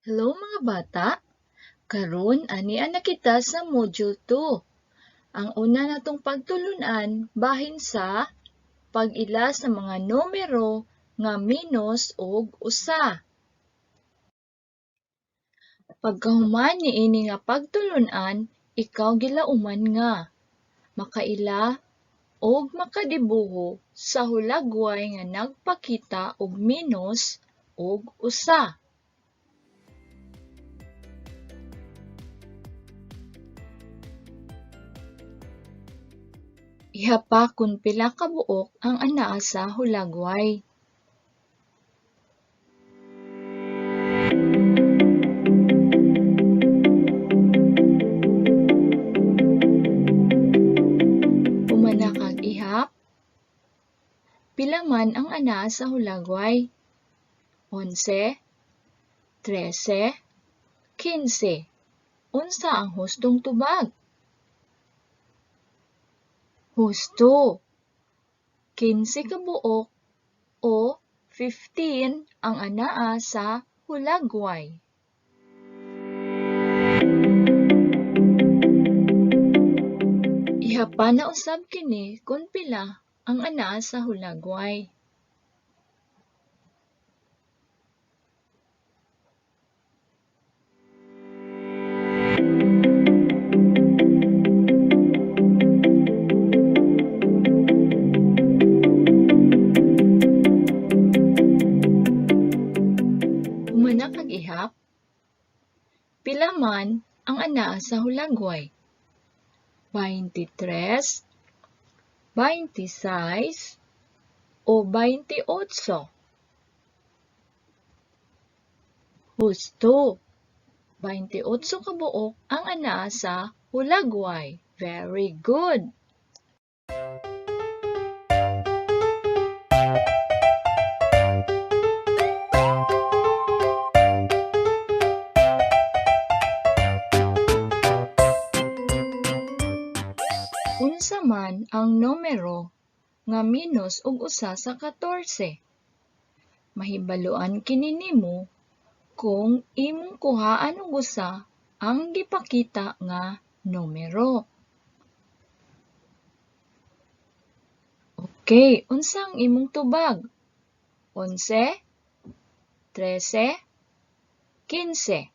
Hello mga bata! Karon ania na kita sa Module 2. Ang una natong pagtulunan bahin sa pag-ila sa mga numero nga minus og usa. Pagkahuman niini nga pagtulunan, ikaw gilauman nga makaila og makadibuho sa hulagway nga nagpakita og minus og usa. Ihapa kung pila ka buok ang anaa sa hulagway. Human na kag ihap, pila man ang anaa sa hulagway? 11, 13, 15. Unsa ang hustong tubag? Husto! 15 ka buok o 15 ang anaa sa hulagway. Ihapa na usab kini kung pila ang anaa sa hulagway. Human na kag ihap, pila man ang anaa sa hulagway? 23, 26, o 28? Husto! 28 ka buok ang anaa sa hulagway. Very good! Unsa man ang numero nga minus og usa sa 14? Mahibaluan kini nimo kung imong kuhaan og usa ang gipakita nga numero. Okay, unsa ang imong tubag? 11, 13, 15.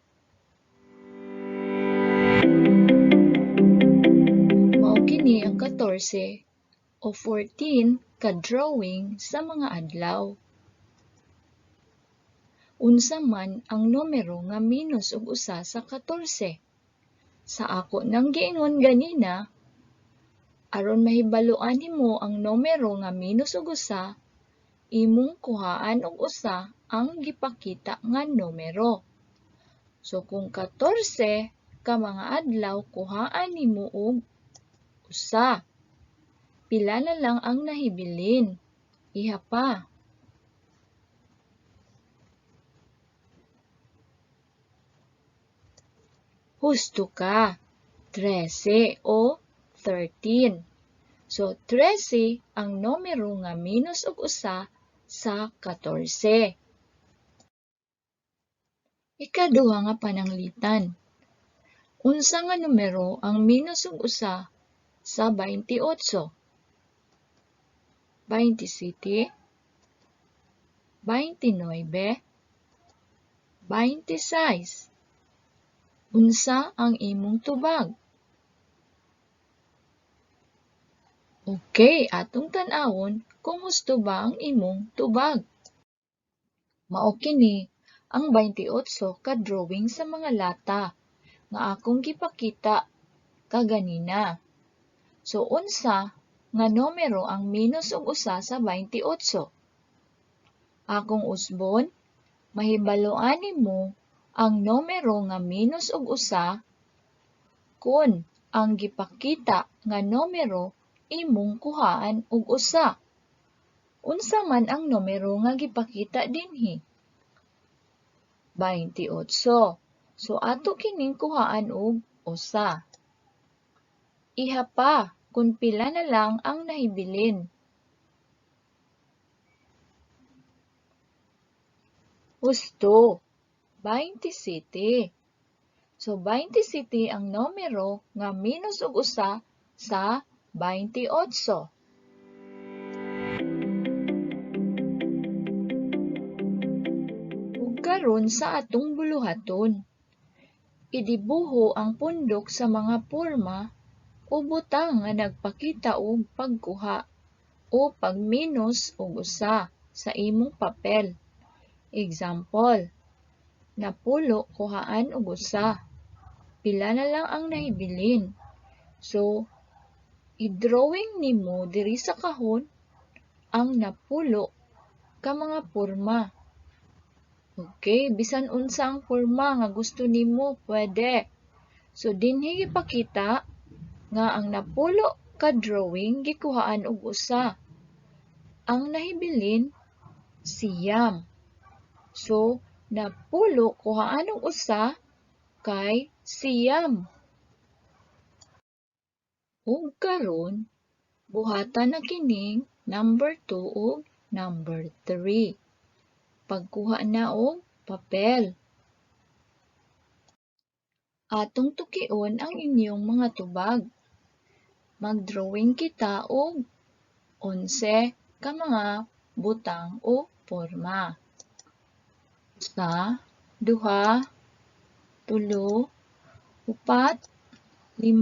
Mao kini ang 14 o 14 ka drawing sa mga adlaw. Unsa man ang numero nga minus og usa sa 14? Sa ako nang giingon ganina, aron mahibaluan nimo ang numero nga minus og usa, imong kuhaan og usa ang gipakita nga numero. So kung 14 ka mga adlaw, kuhaan nimo og usa. Pila na lang ang nahibilin? Ihapa. Husto ka. 13 o 13. So, 13 ang numero nga minus og usa sa 14. Ikaduha nga pananglitan. Unsa nga numero ang minus og usa sa 28? 27, 29, 26. Unsa ang imong tubag? Okay, atong tan-awon kung husto ba ang imong tubag. Mao kini ang 28 ka drawing sa mga lata nga akong gipakita kaganina. So unsa nga numero ang minus og usa sa 28? Akong usbon, mahibaluan nimo ang numero nga minus og usa kun ang gipakita nga numero imong kuhaan og usa. Unsa man ang numero nga gipakita dinhi? 28. So ato kining kuhaan og usa. Ihapa kung pila na lang ang nahibilin. Husto! 27. So, 27 ang numero nga minus og usa sa 28. Ug karon sa atong buluhaton, idibuho ang pundok sa mga porma o butang nga nagpakita og pagkuha o pagminus og usa sa imong papel. Example, napulo kuhaan og usa. Pila na lang ang nahibilin. So, i-drawing nimo diri sa kahon ang napulo ka mga porma. Okay, bisan unsa ang porma nga gusto nimo, pwede. So, dinhi gipakita nga ang napulo ka drawing gikuhaan og usa. Ang nahibilin, 9. So, napulo kuhaan og usa kay 9. Ug karon, buhatan na kining number 2 ug number 3. Pagkuha na og papel. Atong tukion ang inyong mga tubag. Mag-drawing kita og 11 ka mga butang o porma. 1, 2, 3, 4, 5, 6, 7,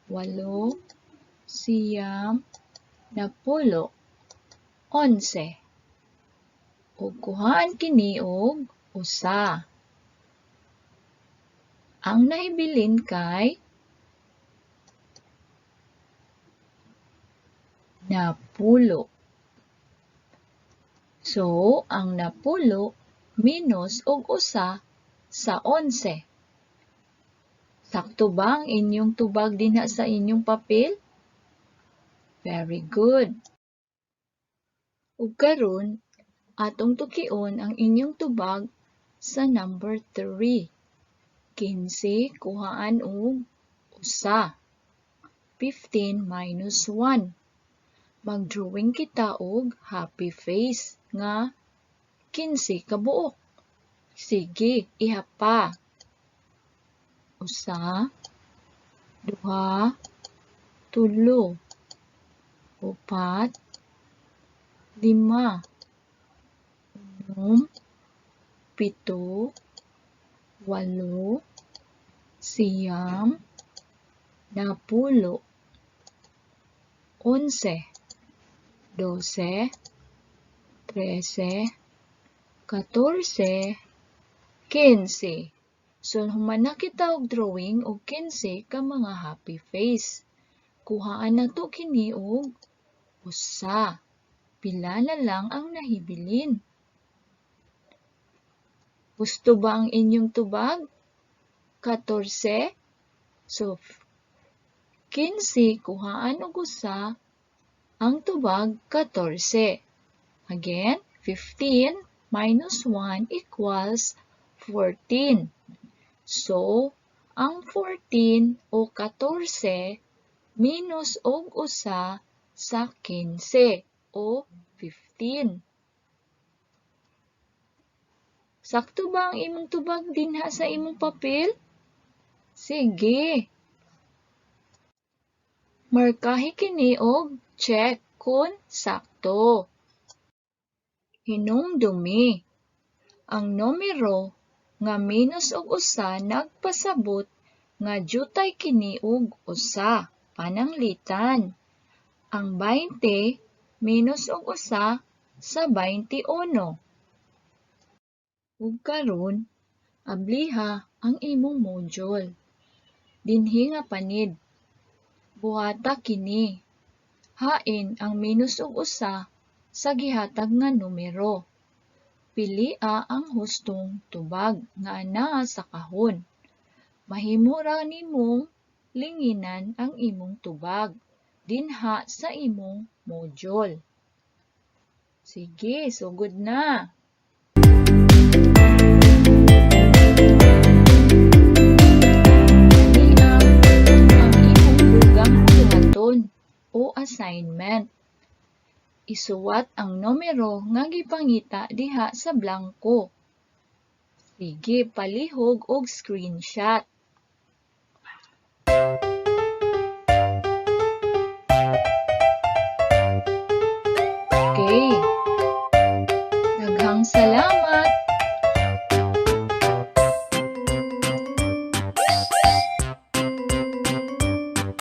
8, 9, 10, 11. Ug kuhaan kini og usa. Ang nahibilin kay napulo. So, ang napulo minus og usa sa 11. Sakto ba ang inyong tubag dinha sa inyong papel? Very good. Ug karon, atong tukion ang inyong tubag sa number 3. 15 kuhaan og usa. 15 minus 1. Mag-drawing kita og happy face nga 15 kabuok. Sige, ihapa. 1, 2, 3, 4, 5, 6, 7, 8, 9, 10, 11, 12, 13, 14, 15. So, human na kita og drawing og 15 ka mga happy face. Kuhaan na to kini og usa. Pila na lang ang nahibilin. Gusto ba ang inyong tubag? 14. So, 15 kuhaan og usa, ang tubag 14. Again, 15 minus 1 equals 14. So, ang 14 o 14 minus og usa sa 15 o 15. Sakto ba ang imong tubag dinha sa imong papel? Sige. Markahi kini og check kung sakto. Hinumdumi, ang numero nga minus og usa nagpasabot nga jutay kini og usa pananglitan. Ang 20 minus og usa sa 21. Ug karon, abliha ang imong module. Dinhi nga panid. Buhata kini. Hain ang minus og usa sa gihatag nga numero. Pilia ang hustong tubag nga anaa sa kahon. Mahimo ra nimong linginan ang imong tubag dinha sa imong module. Sige, sugod na. Kani ang imong dugang buluhaton o assignment. Isuwat ang numero nga gipangita diha sa blangko. Sige, palihog og screenshot. Okay. Daghang salamat.